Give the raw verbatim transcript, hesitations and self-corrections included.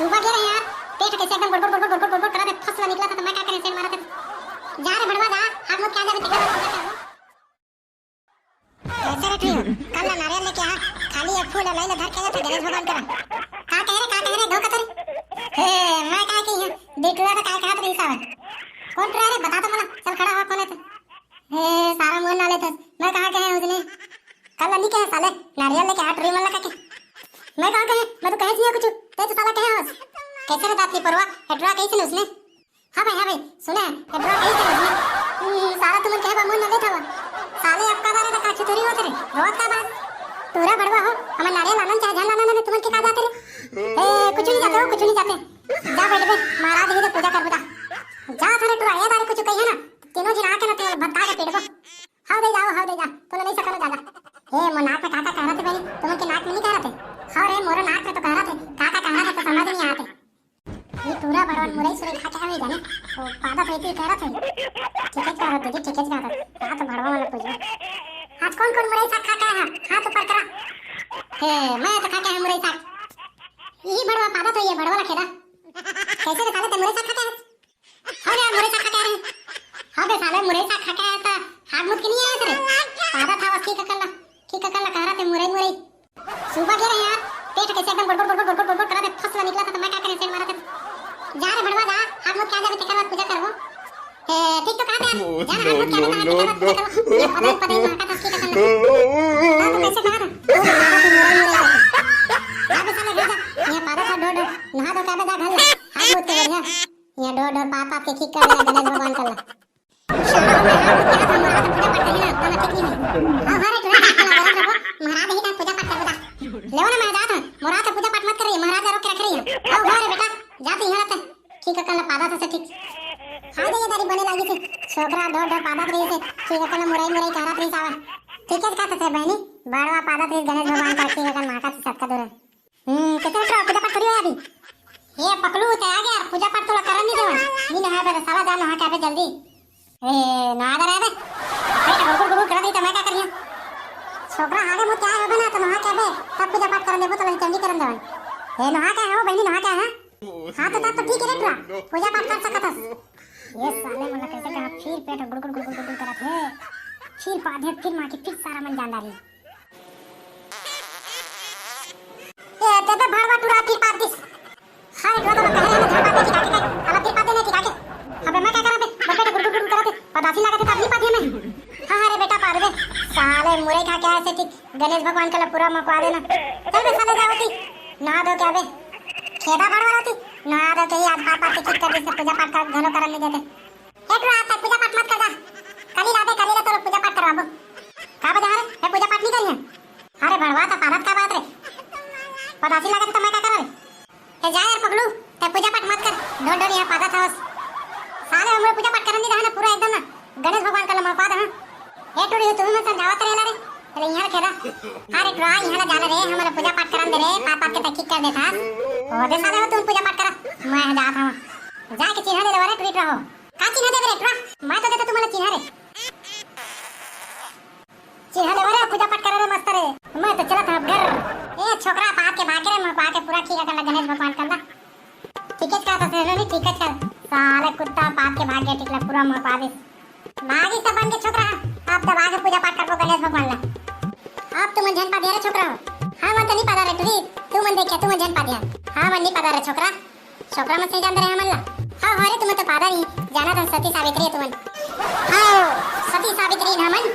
सुबह गे रहे यार, पेट कैसे एकदम गड़गड़ गड़गड़ गड़गड़ गड़गड़ करत हे, फसला निकलत हे, त मैं का करें, सेंट मारत हे। जा रे भड़वा, जा, हाथ मुंह के आ जाबे, तेकर बाद पूजा करबो। कैसे रे ठुइयो, कल ला नारियल लेके आ, खाली ये फूल ला ले धर के जात हे गणेश भगवान करा। का कहे रे, का कहे रे, धोखा तो रे। हे, मैं का कही, दे टुरा तो का कहत रहिस हवय। कोन टुरा रे, बता तो मोला, चल खड़ा हो, कोन हे ते? हे, सारा मुंह ना लेथस, मैं कहाँ कहे उसने? कल नी कहे साले, नारियल लेके आ टुरी मन ला कहिके। मैं कहाँ कहे, मैं तो कहे नहीं कुछ, तैं तो साला कहे हवस। कैसे रे दातली परवा, ए टुरा कहिस न उसने? हाँ भाई, हाँ भाई, सुने, ए टुरा कहिस न उसने? हम्म, साला तुमन कहे बा मुंह ना लेथव। साले अबका बारे तो काछू थोड़ी होत रे, रोवत का बात? टुरा भड़वा हो, हमर नारियल लानन चाहे झन लानन, तुमन के का जात रे? ए, कुछ नहीं जाते हो, कुछ नहीं जाते। जा बेटबे, महाराज ही तो पूजा करबो ता। जा थारे टुरा, ए बारे कुछ कहिए ना, तीनों झिन आके ना तेल भत्ता के पीटबो। हव दे जाओ, हव दे जा, तोला नहीं सकनो जादा। हे, मोर नाक में का का कहत हे बहिनी, तुमन के नाक में नहीं कहत हे? हव रे, मोरो नाक में तो कहत हे, का का कहत हे तो समझ नहीं आत हे। ये टुरा भड़वा मुरई सुरई खा के आवे जाने, वो पादा तो इतनी कहत हे। ठीक है कहत दीदी, ठीक है कहत। का तो भड़वा वाला पूछो। आज कौन कौन मुरई साग खा के आया है? हाथ ऊपर करा। हे, मैं तो खा के आया मुरई साग। यही भड़वा पादा तो ये भड़वा ला खेदा। कैसे रे साले ते मुरई साग खा के आया? हाँ यार, मुरई साग खा के आ रहे हैं। हाँ बे साले, मुरई साग खा के आया था, हाथ मुंह के नहीं आया तेरे। पादा था बस, ठीक अकल ला, ठीक अकल ला कह रहा थे मुरई, मुरई। सुबह गे रहे यार, पेट कैसे एकदम गड़गड़ गड़गड़ गड़गड़ गड़गड़ करत हे, फसला निकलत हे, त मैं का करें, सेंट मारत हे। जा रे भड़वा, जा, हाथ मुंह के आ जाबे, तेकर बाद पूजा करबो। ए, ठीक तो कहत हे यार, जा ना, हाथ मुंह के आ जाबे, तेकर बाद पूजा करबो। ये पता ही, पता ही, माँ का था, ठीक अकल ला। हाँ, तो कैसे कहा था? ओ, माँ का तू मुरई, मुरई करके। जा बे साले, घर जा, ये पादा था, डो, डो, नहा धो के आबे, जा घर ला, हाथ मुंह के बढ़िया। यहाँ डोर डोर पाप पाप के ठीक कर देना गणेश भगवान कर ला। हाँ, हाँ रे, तुरंत हाथ चला, तुरंत रखो। महाराज ही का पूजा पाठ कर बता। लेवो ना, मैं जात हूँ। महाराज का पूजा पाठ मत करिए, महाराज का रोक के रख रही है। आओ, हो रे बेटा, जाते यहाँ रहते। ठीक है, कल पादा था से ठीक। हाँ, दे ये दारी बने लागी थी। छोकरा डोर डोर पादा रही से। ठीक है, कल मुरई मुरई कह रहा था सावा। ठीक है, कहते थे बहनी, बड़वा पादा थे गणेश भगवान का, ठीक है, कल माँ का सबका दूर है। हम्म, कैसे उठ रहा? पूजा पाठ करियो अभी। ये पकलू, ते आ गया, पूजा पाठ तोला करन नहीं देवन। नहीं नहाए बे, साला जा नहा के आबे जल्दी। ए, नहा दे रे बे। पेट गुड़गुड़ गुड़गुड़ करत रही त मैं का करिया? छोकरा आगे मुँह क्या होबे ना, तो नहा के आबे, तब पूजा पाठ करन देबो, तो चंडी करन देवन। ए, नहा के हो बहनी, नहा के, हाँ? हाँ, तो तब तो ठीक है रे टुरा, पूजा पाठ कर सकत हस। ये साले मन ला कैसे कहा, फिर पेट गुड़गुड़ गुड़गुड़ गुड़गुड़ करत हे, फिर पादे, फिर माँ की, फिर सारा मन जान डाली। ए, तेबे भड़वा टुरा तिरपात दिस। हाय, टुरा तो कहे ना, झापा दे ठिका के, अबे तिरपात दे नहीं ठिका के। अबे मैं क्या करा बे? बबे तो गुड़गुड़ गुड़गुड़ करत हे, पदासी लागत हे, तब नहीं पात हे मैं। हाँ, हाँ रे बेटा, पार दे। साले मुरई खा के आए से ठीक, गणेश भगवान का ला पूरा मकवा देना। चल बे साले, जाओ ती। नहा धो के आबे। खेदा भड़वा ला ती। नहा धो के ही आज पार पार के ठीक कर दिस, पूजा पाठ कर, घलो करन नहीं देते। ए टुरा, आज तक पूजा पाठ मत कर जा। काली लाबे, काली ला तो पूजा पाठ करवाबो। का बजा रे? ए पूजा पाठ नहीं करिए? अरे भड़वा, तो पादत का बात रे? पदासी लागत तो मैं का करल? ए जा यार पगलू, ते पूजा पाठ मत कर। ढोल ढोल यहाँ पादत हवस। साले हमरे पूजा पाठ करन नहीं रहा ना, पूरा एकदम ना गणेश भगवान का लम्हा पाद, हाँ। ए टुरी, तुम मत समझावत रहे ला रे। अरे यहाँ खेदा। अरे टुरा, यहाँ ला जाला रे, हमारा पूजा पाठ करन दे रे, पाप पाप के तक ठीक कर देता। ओ दे साले हो, तुम पूजा पाठ करा। मैं जात हूँ। जाके चिन्हा ले लेवा रे, टुरी टुरा हो। का चिन्हा देबे रे टुरा? मैं तो देता तुम्हारा चिन्हा रे। चिन्हा लेवा रे, पूजा पाठ करे रे मस्त रे। मैं तो चलत हूँ अब घर। ए छोकरा, पाप के भाग रे, मैं पाके पूरा ठीक कर ला गणेश भगवान कर ला। ठीक है, का तो नहीं ठीक है, चल। साले कुत्ता पाप के भाग गया, ठीक ला पूरा मैं पा दे। भागी सब बन के छोकरा, अब तो आगे पूजा पाठ करबो गणेश भगवान ला। अब तुम झन पा दिया रे छोकरा हो। हाँ, मैं तो नहीं पा रे टुरी, तू मन देखिया, तू मन झन पा दिया। हाँ, मैं नहीं पा रे छोकरा। छोकरा मन से जान रहे हमन ला। हाँ, हाँ रे, तुमन तो पादा नहीं, जाना था सती सावित्री है तुमन। हाँ, सती सावित्री ना मन,